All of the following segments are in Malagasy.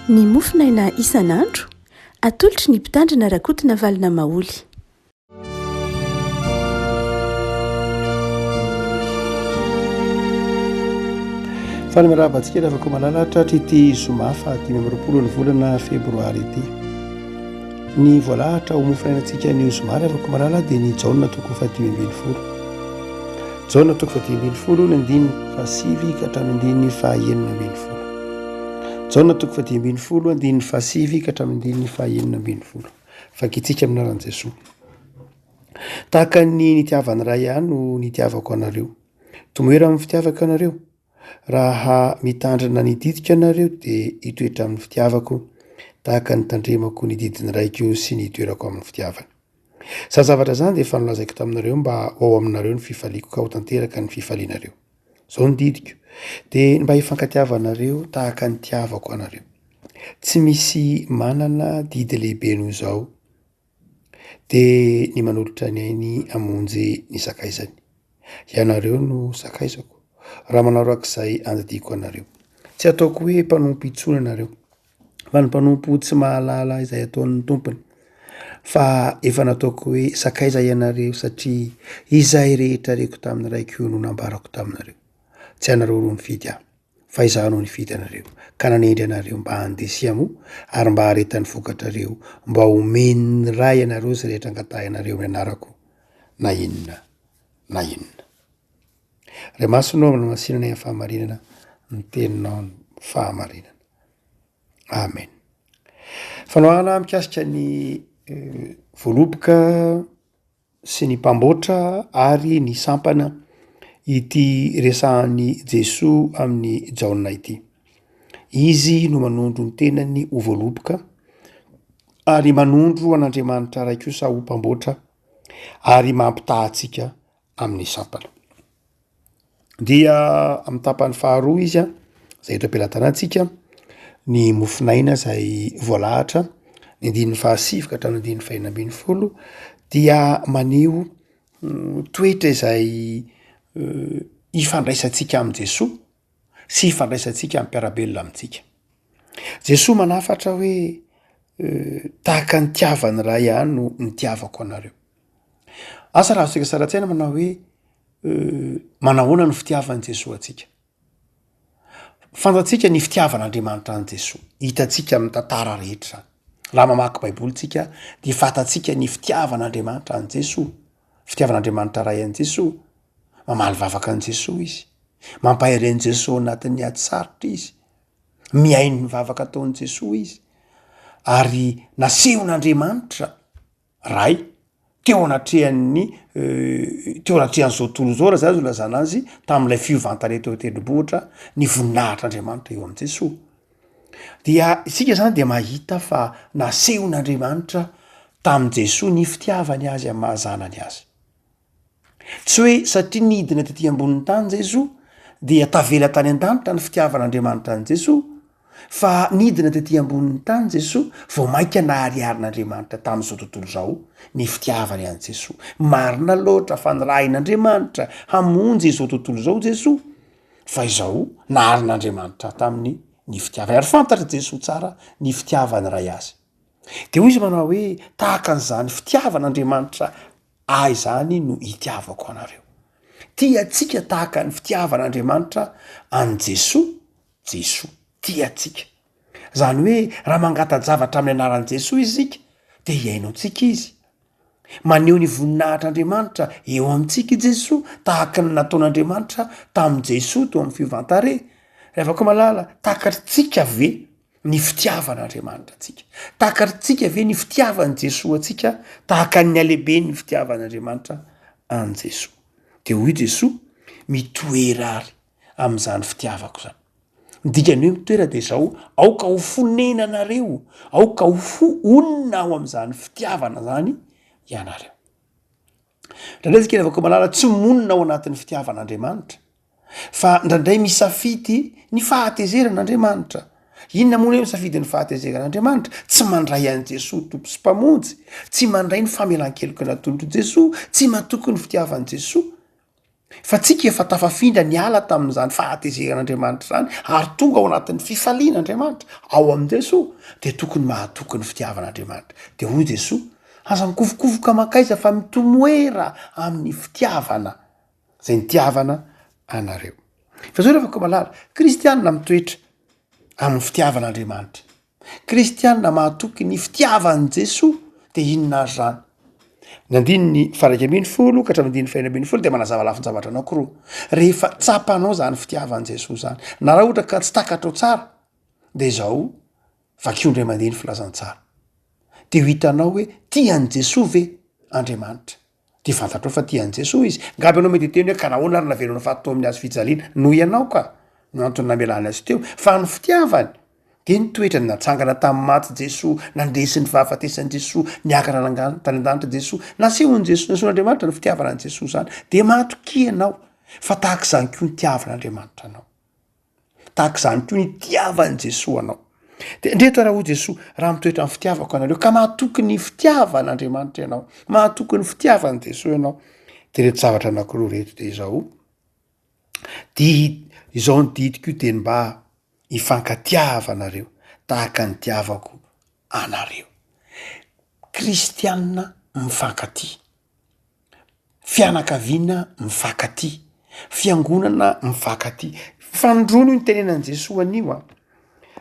Ny mofonaina isan'andro, atolotry ny Mpitandrina Rakotonavalona Maholy. Faly miarahaba antsika ry havako malala tratry ity zoma faha 25 ny volana febroary ity. Ny voalahatra ho mofonainantsika anio zoma ry havako malala dia ny Jaona toko faha 15. Jaona toko faha 15 ny andininy faha sivy ka hatramin'ny andininy faha 16. Jaona toko faha 15 andininy faha sivy ka hatramin'ny andininy faha 16. Vakintsika amin'ny anaran'i Jesoa. Tahaka ny nitiavan'ny Ray ahy no nitiavako anareo. Tomoera amin'ny fitiavako ianareo. Raha mitandrina ny didiko ianareo dia hitoetra amin'ny fitiavako, tahaka ny nitandremako ny didin'ny Raiko sy ny hitoerako amin'ny fitiavany. Izany zavatra izany dia efa nolazaiko taminareo mba ho ao aminareo ny fifaliako ka ho tanteraka ny fifalianareo. Izao ny didiko, dia ny mba hifankatiavanareo tahaka ny nitiavako anareo. Tsy misy manana didy lehibe noho izao, dia ny manolotra ny ainy hamonjy ny sakaizany. Ianareo no sakaizako, raha manao araka izay andidiako anareo. Tsy ataoko hoe mpanompo intsony ianareo, fa ny mpanompo tsy mahalala izay ataon'ny tompony, fa efa nataoko hoe sakaiza ianareo satria izay rehetra reko tamin'ny Raiko no nambarako taminareo. Tsy ianareo no nifidy ahy, fa izaho no nifidy anareo, ka nanendry anareo mba handeha sy hamoa ary mba haharetan'ny vokatrareo, mba homen'ny Ray anareo izay rehetra angatahinareo amin'ny anarako, na inona na inona. Ray Masina ô, manamasinana ny fahamarinana, ny teninao ny fahamarinana. Amen. Fanoharana mikasika ny voaloboka sy ny mpamboatra ary ny sampana ity resahan'i Jesoa amin'i Jaona ity. Izy no manondro ny tenany ho voaloboka ary manondro an'Andriamanitra Ray kosa ho mpamboatra ary mampitaha antsika amin'ny sampana. Dia amin'ny tapany faharoa izy an, izay eto am-pelatanantsika, ny mofonaina izay voalahatra, ny andininy fahasivy ka hatramin'ny andininy fahenina ambin'ny folo dia maneho toetra izay ifandraisantsika amin'i Jesoa sy ifandraisantsika amin'ny mpiara-belona amintsika. Jesoa manafatra hoe tahaka ny nitiavan'ny Ray ahy no nitiavako anareo. Asa raha azontsika sary an-tsaina manao hoe manahoana ny fitiavan'i Jesoa antsika. Fantatsika ny fitiavan'Andriamanitra an'i Jesoa, hitantsika amin'ny tantara rehetra izany. Raha mamaky Baiboly tsika dia fantatsika ny fitiavan'Andriamanitra an'i Jesoa, fitiavan'Andriamanitra Ray an'i Jesoa. Mamaly vavaka an'i Jesoa izy, mampahery an'i Jesoa ao anatin'ny ady sarotra izy, mihaino ny vavaka ataon'i Jesoa izy, ary nasehon'Andriamanitra Ray, teo anatrehan'ny teo anatrehan'izao tontolo izao raha zay azo ilazana azy tamin'ilay fiovan-tarehy teo an-tendrombohitra ny voninahitr'Andriamanitra eo amin'i Jesoa. Dia isika zany dia mahita fa nasehon'Andriamanitra tamin'i Jesoa ny fitiavany azy amin'ny maha zanany azy. Tsy hoe satria nidina tety ambonin'ny tany Jesoa dia tavela tany an-danitra ny fitiavan'Andriamanitra an'i Jesoa, fa nidina tety ambonin'ny tany Jesoa vao mainka nahariharin'Andriamanitra tamin'izao tontolo izao ny fitiavany an'i Jesoa. Marina loatra fa nirahin'Andriamanitra hamonjy izao tontolo izao Jesoa, fa izao naharin'Andriamanitra taminy ny fitiavany, ary fantatr'i Jesoa tsara ny fitiavan'ny Ray azy. De hoy izy manao hoe tahaka an'izany fitiavan'Andriamanitra Ahy izany no itiavako anareo. Tia antsika tahaka ny fitiavan'Andriamanitra an'i Jesoa Jesoa. Tia antsika. Izany hoe raha mangata-javatra amin'ny anaran'i Jesoa isika dia hihaino antsika Izy. Maneho ny voninahitr'Andriamanitra eo amintsika i Jesoa tahaka ny nataon'Andriamanitra tamin'i Jesoa teo amin'ny fiovan-tarehy. Ry havako malala, takatritsika ve ny fitiavan'Andriamanitra antsika. Takatritsika ve ny fitiavan'i Jesoa antsika tahaka ny halehiben'ny fitiavan'Andriamanitra an'i Jesoa? De hoy Jesoa, mitoera ary amin'izany fitiavako izany. Ny dikan'ny hoe mitoera de izao, aoka ho fonenanareo, aoka ho fo honina ao amin'izany fitiavana izany ianareo. Indraindray isika ry havako malala tsy monina ao anatin'ny fitiavan'Andriamanitra fa indraindray misafidy ny fahatezeran'Andriamanitra. Inona moa ny hoe misafidy ny fahatezeran'Andriamanitra? Tsy mandray an'i Jesoa Tompo sy Mpamonjy, tsy mandray ny famelan-keloka natolotr'i Jesoa, tsy matoky ny fitiavan'i Jesoa. Fa tsika efa tafafindra niala tamin'izany fahatezeran'Andriamanitra izany ary tonga ao anatin'ny fifalian'Andriamanitra ao amin'i Jesoa dia tokony mahatoky ny fitiavan'Andriamanitra. Dia hoy Jesoa, aza mikofokofoka mankaiza fa mitomoera amin'ny fitiavana izay nitiavana anareo. Fa zao rehefa koa malala, kristianina mitoetra amin'ny fitiavan'Andriamanitra. Kristianina mahatoky ny fitiavan'i Jesoa dia inona ary izany? Ny andininy faha-11 ka hatramin'ny andininy faha-16 dia manazava lafin-javatra anankiroa. Rehefa tsapanao izany fitiavan'i Jesoa izany, na raha ohatra ka tsy takatrao tsara, dia izao, vakio indray mandeha ny filazantsara. Dia ho hitanao hoe tia an'i Jesoa ve Andriamanitra? Dia fantatrao fa tia an'i Jesoa izy. Angamba ianao mety hiteny hoe ka nahoana ary navelona faty teo amin'ny hazo fijaliana? Noho ianao ka no antony namelany azy teo. Fa ny fitiavany dia ny toetrany, natsangana tamin'ny maty Jesoa, nandresy ny fahafatesan'i Jesoa, niakatra nangan- tany an-danitra Jesoa. Nasehon'i Jesoa, nasehon'Andriamanitra ny fitiavana an'i Jesoa izany. Dia matokia ianao fa tahaka izany koa ny tiavan'Andriamanitra anao. Tahaka izany koa ny itiavan'i Jesoa anao. De ndreto raha hoy Jesoa, raha mitoetra amin'ny fitiavako anareo, ka mahatoky ny fitiavan'Andriamanitra ianao, mahatoky ny fitiavan'i Jesoa ianao, de reto zavatra anankiroa reto de izao, di- izao ny didiko io de ny mba hifankatiavanareo tahaka ny itiavako anareo. Kristianina mifankatia. Fianakaviana mifankatia, fiangonana mifankatia. Fanindroany io nitenenan'i Jesoa an'io an!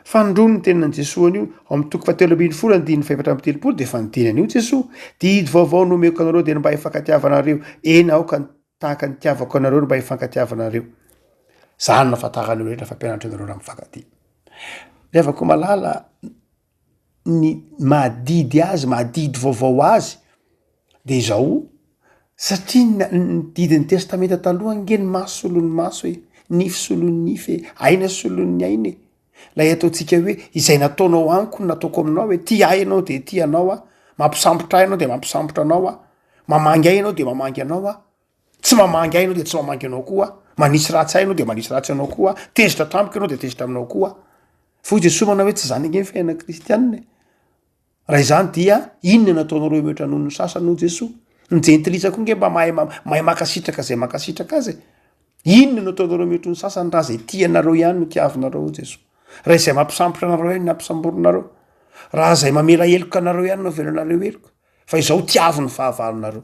Fanindroany nitenenan'i Jesoa an'io, ao amin'ny toko fahatelo ambin'ny folo andininy faha-34 dia efa niteny an'io Jesoa, didy vaovao no omeko anareo dia ny mba hifankatiavanareo, eny aoka tahaka ny itiavako anareo no mba hifankatiavanareo. Zany no ahafantaran'ny rehetra fa mpianatro anareo raha mifankatia. Ry havako malala, ny mahadidy azy, mahadidy vaovao azy de izao, satria ny ny didin'ny testamenta taloha ange ny maso solon'ny maso e, nify solon'ny nify e, aina solon'ny aina e, lay ataontsika hoe izay nataonao amiko no nataoko aminao e, tia ahy ianao de tia anao aho, mampisambotra ahy ianao de mampisambotra anao aho, mamangy ahy ianao de mamangy anao aho. Tsy mamangy ahy ianao dia tsy mamangy anao koa aho, manisy ratsy ahy ianao dia manisy ratsy anao koa aho, tezitra tamiko ianao dia tezitra aminao koa aho. Fa hoy Jesoa manao hoe tsy izany ange ny fiainana kristianina e. Raha izany dia inona no ataonareo mihoatra noho ny sasany hoy Jesoa. Ny jentilisa koa nge mba mahay mahay mankasitraka izay mankasitraka azy e. Inona no ataonareo mihoatra ny sasany raha izay tia anareo ihany no tiavinareo hoy Jesoa. Raha izay mampisambotra anareo ihany no ampisamborinareo. Raha izay mamela heloka anareo ihany no avelanareo heloka. Fa izao tiavo ny fahavalonareo.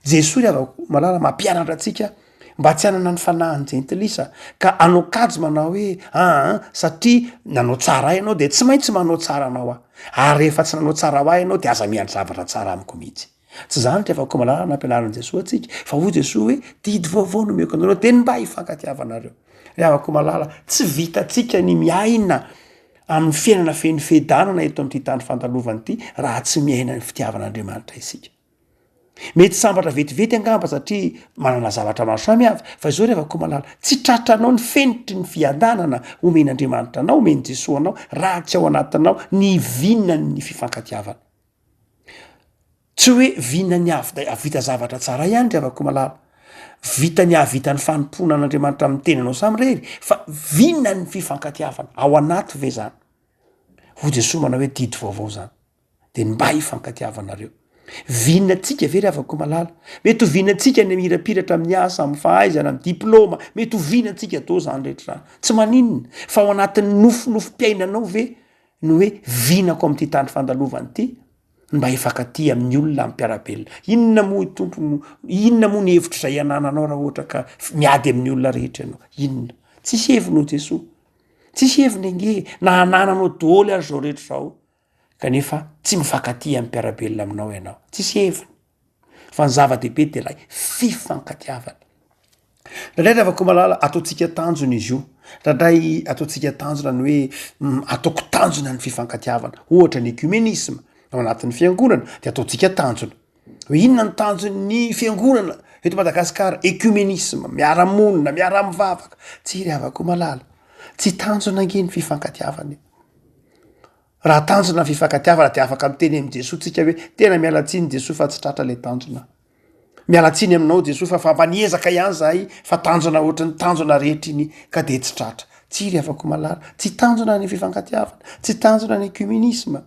Jesoa ry havako malala mampianatra antsika mba tsy hanana ny fanahin'ny jentilisa ka hanao kajy manao hoe aa satria nanao tsara ahy ianao de tsy maintsy manao tsara anao aho, ary rehefa tsy nanao tsara ho ahy ianao de aza miandry zavatra tsara amiko mihitsy. Tsy zany ry havako malala nampianarin'i Jesoa antsika fa hoy Jesoa hoe didy vaovao no omeko anareo de ny mba hifankatiavanareo. Ry havako malala, tsy vitantsika ny miaina amin'ny fiainana feno fiadanana eto amin'ity tany fandalovana ity raha tsy miaina ny fitiavan'Andriamanitra isika. Mety sambatra vetivety angamba satria manana zavatra maro samihafa, fa izao ry havako malala, tsy tratranao ny fenitry ny fiadanana omen'Andriamanitra anao, omen'i Jesoa anao, raha tsy ao anatinao ny vinan'ny fifankatiavana. Tsy hoe vinan'ny hahavita zavatra tsara ihany ry havako malala, vitan'ny hahavita ny fanompoana an'Andriamanitra amin'ny tenanao samirery, fa vinan'ny fifankatiavana, ao anaty ve zany? Hoy Jesoa manao hoe didy vaovao zany. de ny mba hifankatiavanareo. Vinantsika ve ry havako malala? Mety ho vinantsika ny hamirapiratra amin'ny asa, amin'ny fahaizana, amin'ny diploma, mety ho vinantsika daholo zany rehetra zany. Tsy maninona, fa ao anatin'ny nofinofim-piainanao ve ny hoe vinako amin'ity tany fandalovana ity ny mba hifankatia amin'ny olona, amin'ny mpiara-belona? Inona moa Tompo no, inona moa ny hevitra izay anananao raha ohatra ka miady amin'ny olona rehetra ianao? Inona? Tsisy heviny hoy Jesoa. Tsisy heviny ange e, na anananao daholo ary izao rehetra izao. kanefa tsy mifankatia amin'ny mpiara-belona aminao ianao, tsisy heviny, fa ny zava-dehibe de lay fifankatiavana. Indraindray ry havako malala ataontsika tanjona izy io, indraindray ataontsika tanjona ny hoe ataoko tanjona ny fifankatiavana, ohatra ny ecumenisme ao anatin'ny fiangonana de ataontsika tanjona, hoe inona ny tanjon'ny fiangonana eto Madagasikara, ecumenisme, miara-monina, miara-mivavaka, tsia ry havako malala, tsy tanjona ange ny fifankatiavana e. Raha tanjona ny fifankatiavana dia afaka miteny amin'i Jesoa tsika hoe tena miala tsiny Jesoa fa tsy tratra ilay tanjona. Miala tsiny aminao Jesoa fa fa mba niezaka ihany zahay fa tanjona ohatry ny tanjona rehetra iny ka dia tsy tratra. Tsia ry havako malala, tsy tanjona ny fifankatiavana, tsy tanjona ny ecumenisme,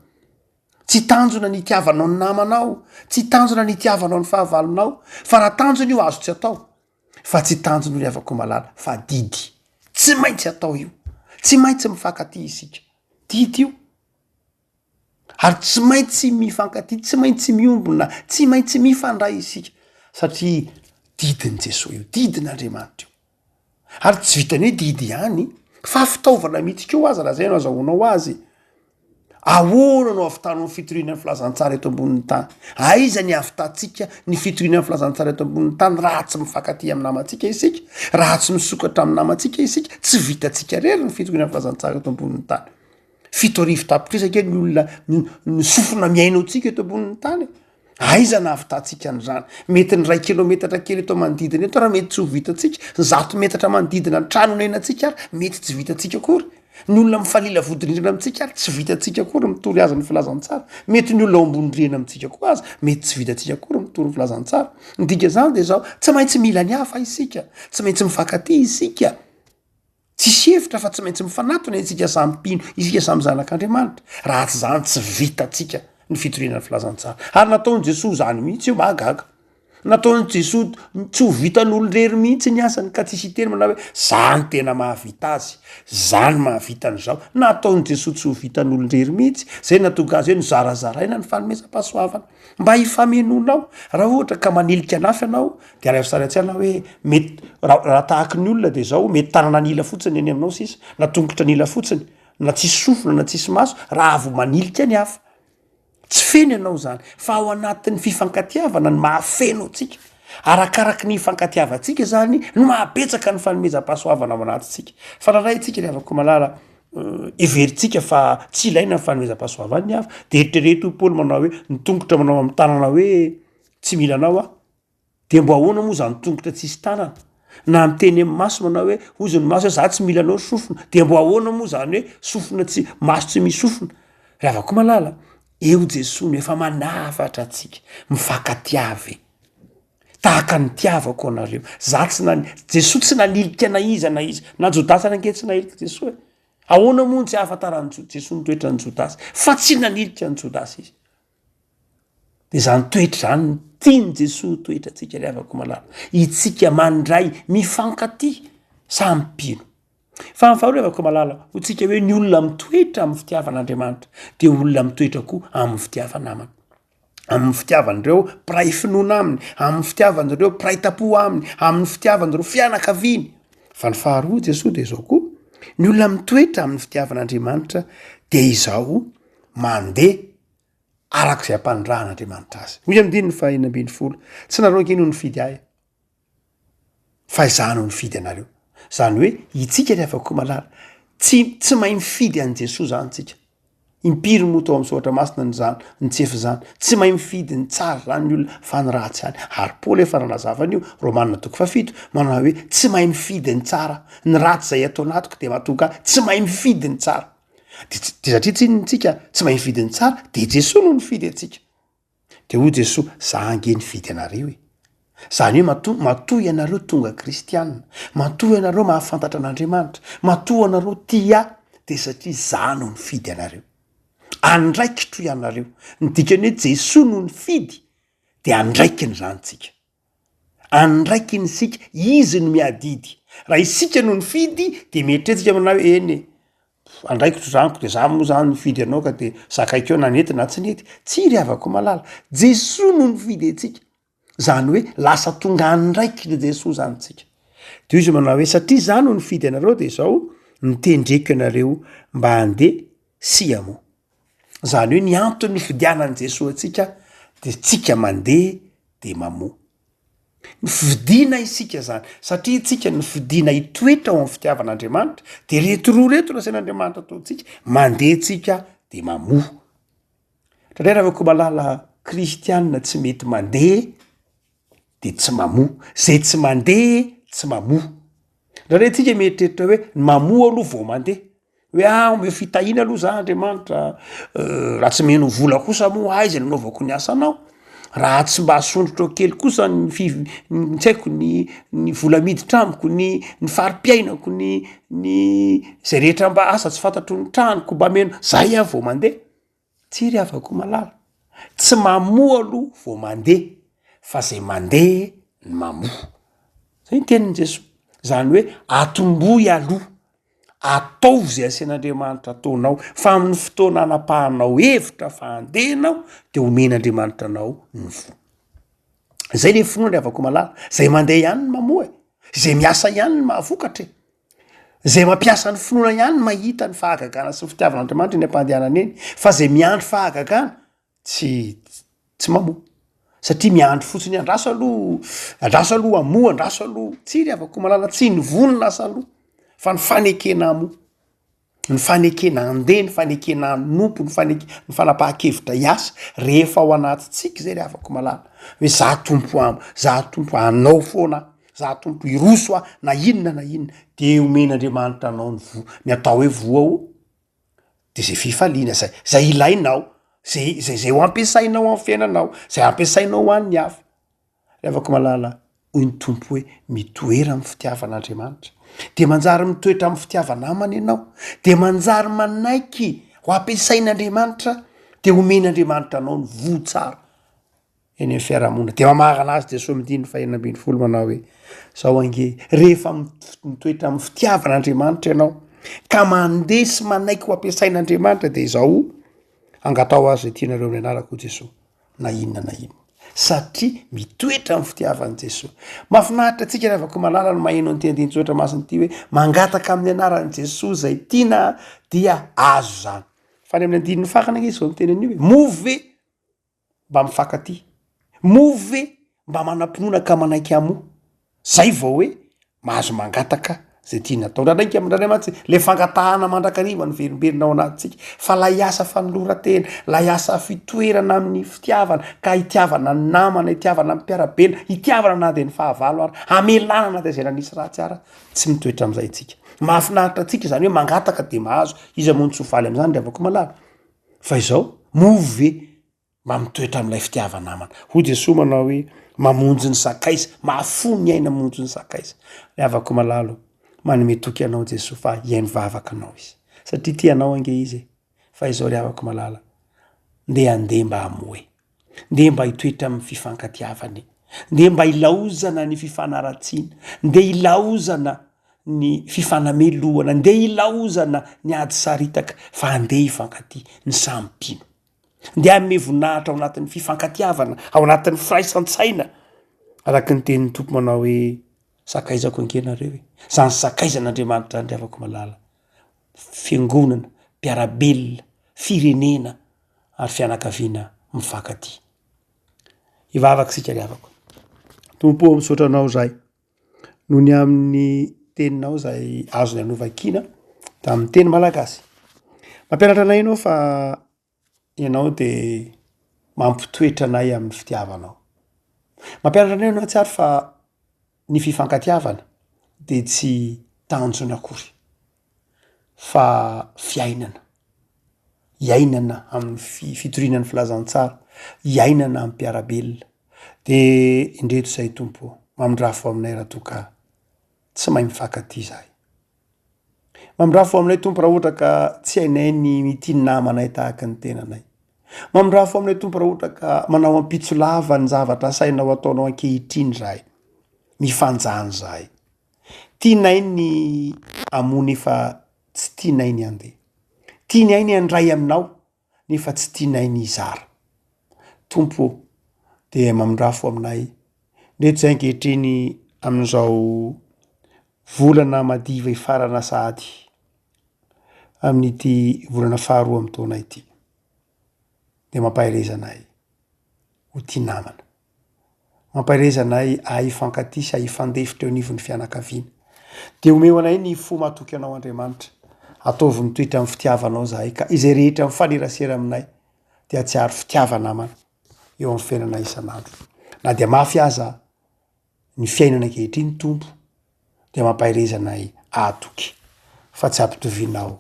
tsy tanjona ny hitiavanao ny namanao, tsy tanjona ny hitiavanao ny fahavalonao, fa raha tanjona io azo tsy atao. Fa tsy tanjona ry havako malala fa didy. Tsy maintsy atao io. Tsy maintsy mifankatia isika. Didy io. Ary tsy maintsy mifankatia, tsy maintsy miombona, tsy maintsy mifandray isika. Satria didin'i Jesoa io, didin'Andriamanitra io. Ary tsy vitan'ny hoe didy ihany fa fitaovana mihitsy koa aza raha zay no azahoanao azy. Ahoana no ahavitanao ny fitoriana ny filazantsara eto ambonin'ny tany? Aiza ny ahavitantsika ny fitoriana ny filazantsara eto ambonin'ny tany raha tsy mifankatia amin'ny namantsika isika? Raha tsy misokatra amin'ny namantsika isika? Tsy vitantsika irery ny fitoriana ny filazantsara eto ambonin'ny tany. 7000 tapitrisa ange ny olona ny sofina mihaino antsika eto ambonin'ny tany e. Aiza no ahavitantsika an'izany? Mety ny iray kilometatra kely eto manodidina eto ary mety tsy ho vitantsika, ny 100 metatra manodidina ny trano onenantsika ary mety tsy vitantsika akory. Ny olona mifanila vodirindrina amintsika ary tsy vitantsika akory mitory azy ny filazantsara. Mety ny olona ao ambony rihana amintsika koa aza mety tsy vitantsika akory mitory ny filazantsara. Ny dikan'izany de zao, tsy maintsy mila ny hafa isika, tsy maintsy mifankatia isika. Tsisy hevitra fa tsy maintsy mifanatona isika samy mpino, isika samy zanak'Andriamanitra. Raha tsy izany tsy vitantsika ny fitoriana ny filazantsara. Ary nataon'i Jesoa izany mihitsy io, mahagaga. Nataon'i Jesoa tsy ho vitan'olon-drery mihitsy ny asany ka tsisy hiteny manao hoe za no tena mahavita azy, za no mahavita an'izao. Nataon'i Jesoa tsy ho vitan'olon-drery mihitsy, zay nahatonga azy hoe nozarazaraina ny fanomezam-pahasoavana mba hifamenoanao. Raha ohatra ka manilika anafy ianao De alaivo sary an-tsaina hoe mety raha raha tahaky ny olona de zao mety tanana an'ila fotsiny eny aminao sisa na tongotra an'ila fotsiny na tsisy sofina na tsisy maso raha vao manilika ny hafa. Tsy feno ianao zany fa ao anatin'ny fifankatiavana no mahafeno antsika. Arakaraky ny ifankatiavantsika zany no mahabetsaka ny fanomezam-pahasoavana ao anatintsika. Fa raha raintsika ry havako malala heverintsika fa tsy ilaina ny fanomezam-pahasoavan'ny hafa de eritrereto hoy Paoly manao hoe ny tongotra manao amin'ny tanana hoe tsy mila anao aho. De mbo ahoana moa zany tongotra tsisy tanana? Na miteny amin'ny maso manao hoe hozy ny maso hoe za tsy mila anao ry sofina, de mbo ahoana moa zany hoe sofina tsy maso tsy misy sofina? Ry havako malala, eo Jesoa no efa manafatra antsika, mifankatiava e! Tahaka ny nitiavako anareo, za tsy nani- Jesoa tsy nanilika na iza na iza, na Jodasy ary ange tsy nahilika Jesoa e! Ahoana moa no tsy ahafantaran'i Jesoa ny toetran'i Jodasy? Fa tsy nanilika an'i Jodasy izy. De zany toetra zany no tian'i Jesoa ho toetrantsika ry havako malala, itsika mandray, mifankatia, samy mpino. Fa ny faharoa ry havako malala, ho tsika hoe ny olona mitoetra amin'ny fitiavan'Andriamanitra de olona mitoetra koa amin'ny fitiava-namana, amin'ny fitiavan'ireo mpiray finoana aminy, amin'ny fitiavan'ireo mpiray tampo aminy, amin'ny fitiavan'ireo fianakaviany. Fa ny faharoa Jesoa de zao koa, ny olona mitoetra amin'ny fitiavan'Andriamanitra de izao mandeha araka izay ampanondrahan'Andriamanitra azy. Hoy andininy faha 16, Tsy nareo ange no nifidy ahy, fa izaho no nifidy anareo. Izany hoe itsika ry havako malala, tsy tsy mahay mifidy an'i Jesoa izany tsika. Impiry moa tao amin'ny soratra masina ny zany, ny tsy efa izany. Tsy mahay mifidy ny tsara izany ny olona fa ny ratsy ihany. Ary Paoly efa nanazava an'io, Romana toko fahafito, manao hoe tsy mahay mifidy ny tsara, ny ratsy izay ato anatiko dia mahatonga ahy tsy mahay mifidy ny tsara. De tsy de satria tsinona tsika tsy mahay mifidy ny tsara de Jesoa no nifidy antsika. De hoy Jesoa, za ange nifidy anareo e. Zany hoe matoa matoa ianareo tonga kristianina, matoa ianareo mahafantatra an'Andriamanitra, matoa anareo tia ahy de satria za no nifidy anareo. Andraikitro ianareo. Ny dikan'ny hoe Jesoa no nifidy de andraikiny zany tsika. Andraikiny isika, izy no miadidy. Raha isika no nifidy de mieritreritsika manao hoe eny e, andraikitro zany ko de za moa zany nifidy anao ka de zakaiko eo na nety na tsy nety. Tsia ry havako malala, Jesoa no nifidy antsika, zany hoe lasa tonga andraikitry Jesoa zany tsika. De hoy izy manao hoe satria za no nifidy anareo de zao notendreko ianareo mba handeha sy hamoa. Zany hoe ny antony nifidianan'i Jesoa antsika de tsika mandeha de mamoa. Nofidina isika zany, satria tsika nofidina hitoetra ao amin'ny fitiavan'Andriamanitra, de reto roa reto no asain'Andriamanitra ataontsika, mandeha tsika de mamoa. Indraindray ravako malala kristianina tsy mety mandeha de tsy mamoa, zay tsy mandeha tsy mamoa. Indraindray tsika mieritreritra hoe ny mamoa aloha vao mandeha, hoe ah omeo fitahiana aloha za Andriamanitra, raha tsy meno vola kosa moa aiza no anaovako ny asanao, raha tsy mba asondrotrao kely kosa ny fi- ny tsy haiko ny ny vola miditra amiko, ny ny fari-piainako, ny ny zay rehetra mba asa tsy fantatro ny tranoko mba meno, zay aho vao mandeha. Tsia ry havako malala, tsy mamoa aloha vao mandeha fa zay mandeha no mamoa. Zay ny tenin'i Jesoa. Zany hoe atombohy aloha, ataovy zay asain'Andriamanitra ataonao fa amin'ny fotoana anapahanao hevitra fa handeha ianao de omen'Andriamanitra anao ny voa. Zay le finoana ry havako malala, zay mandeha ihany no mamoa e, zay miasa ihany no mahavokatra e, zay mampiasa ny finoana ihany no mahita ny fahagagana sy ny fitiavan'Andriamanitra eny am-pandehanana eny, fa zay miandry fahagagana tsy tsy mamoa satria miandry fotsiny andraso aloha andraso aloha hamoa andraso aloha, tsia ry havako malala tsy ny voa no lasa aloha fa ny fanekena hamoa. Ny fanekena handeha, ny fanekena hanompo, ny faneke- ny fanapahan-kevitra hiasa, rehefa ao anatintsika zay ry havako malala, hoe za Tompo am- za Tompo anao foana aho, za Tompo hiroso aho na inona na inona, de omen'Andriamanitra anao ny voa, ny atao hoe voa o de zay fifaliana zay, zay ilainao, zay zay zay ho ampiasainao am fiainanao, zay ampiasainao ho an'ny hafa. Ry havako malala, hoy ny Tompo hoe, mitoera amin'ny fitiavan'Andriamanitra. Dia manjary mitoetra amin'ny fitiava-namana ianao, dia manjary manaiky ho ampiasain'Andriamanitra, dia omen'Andriamanitra anao ny voa tsara eny amin'ny fiarahamonina. Dia mamarana azy Jesoa amin'ny andininy fahenina ambin'ny folo manao hoe, zao ange, rehefa mitoetra amin'ny fitiavan'Andriamanitra ianao, ka mandeha sy manaiky ho ampiasain'Andriamanitra, dia izao, angataho azy izay tianareo amin'ny anarako, hoy Jesoa. na inona na inona satria mitoetra amin'ny fitiavan'i Jesoa. Mahafinaritra antsika ry havako malala ny maheno an'ity andinin-tsoratra masina ity hoe mangataka amin'ny anaran'i Jesoa izay tiana dia azo izany. Fa any amin'ny andininy farany ange izy vao miteny an'io hoe moa ve mba mifankatia? Moa ve mba manam-pinoana ka manaiky hamoa? Zay vao hoe mahazo mangataka zay tiana atao. Ndraindraiky amin'indraindray mantsy le fangatahana mandrakariva no verimberina ao anatintsika fa lay asa fanoloran-tena, lay asa fitoerana amin'ny fitiavana ka itiavana ny namana, itiavana ny mpiara-belona, itiavana na dia ny fahavalo ara, hamelana na dia zay nanisy ratsy ara, tsy mitoetra amin'izay tsika. Mahafinaritra antsika izany hoe mangataka de mahazo, iza moa no tsy ho faly amin'izany ry havako malala? Fa izao, moa ve mba mitoetra amin'ilay fitiava-namana. Hoy Jesoa manao hoe, mamonjy ny sakaiza, mahafoy ny aina mamonjy ny sakaiza. Ry havako malala o, manome toky anao Jesoa fa hihaino vavaka anao Izy. Satria tia anao ange Izy e. Fa izao ry havako malala, ndeha handeha mba hamoa e. Ndeha mba hitoetra amin'ny fifankatiavana e. Ndeha mba hilaozana ny fifanaratsiana. Ndeha hilaozana ny fifanamelohana. Ndeha hilaozana ny ady saritaka fa andeha hifankatia ny samy mpino. Ndeha hanome voninahitra ao anatin'ny fifankatiavana, ao anatin'ny firaisan-tsaina, araka ny tenin'ny Tompo manao hoe, Sakaizako ange nareo e! Zany sakaizan'Andriamanitra zany ry havako malala, fiangonana, mpiara-belona, firenena ary fianakaviana mifankatia. Hivavaka isika ry havako. Tompo ô, misaotra Anao izahay noho ny amin'ny teninao izay azonay novakiana tamin'ny teny malagasy. Mampianatra anay ianao fa ianao dia mampitoetra anay amin'ny fitiavanao. Mampianatra anay ianao tsy ary fa ny fifankatiavana dia tsy tanjona akory fa fiainana. Iainana amin'ny fi- fitoriana ny filazantsara, iainana amin'ny mpiara-belona. Dia indreto izay Tompo ô, mamindrafo aminay raha toa ka tsy mahay mifankatia izahay. Mamindrafo aminay Tompo raha ohatra ka tsy hainay ny mitia ny namanay tahaka ny tenanay. Mamindrafo aminay Tompo raha ohatra ka manao ampitso lava ny zavatra asainao ataonao ankehitriny izahay. Mifanjany izahay. Tianay ny hamoa nefa tsy tianay ny handeha. Tianay ny handray aminao nefa tsy tianay ny hizara. Tompo ô, dia mamindrafo aminay ndreto izay ankehitriny amin'izao volana madiva hifarana sahady amin'ity volana faharoa amin'ny taona ity. Dia mampahereza anay ho tia namana. Mampahereza anay hahay hifankatia sy hahay hifandefitra eo anivon'ny fianakaviana. Dia omeo anay ny fo matoky Anao Andriamanitra. Ataovy mitoetra amin'ny fitiavanao izahay ka izay rehetra mifanerasera aminay dia hahatsiaro fitiava-namana eo amin'ny fiainana isan'andro. Na dia mafy aza ny fiainana ankehitriny Tompo dia mampahereza anay hahatoky fa tsy ampitovianao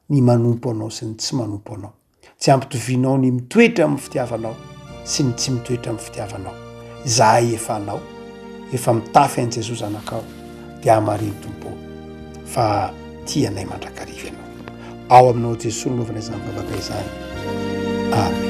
ny manompo anao sy ny tsy manompo anao. Tsy ampitovianao ny mitoetra amin'ny fitiavanao sy ny tsy mitoetra amin'ny fitiavanao. Izahay efa anao, efa mitafy an'i Jesoa Zanakao, dia hamarino Tompo ô, fa tia anay mandrakariva Ianao. Ao aminao Jesoa no anaovana izany vavaka izany. Amen.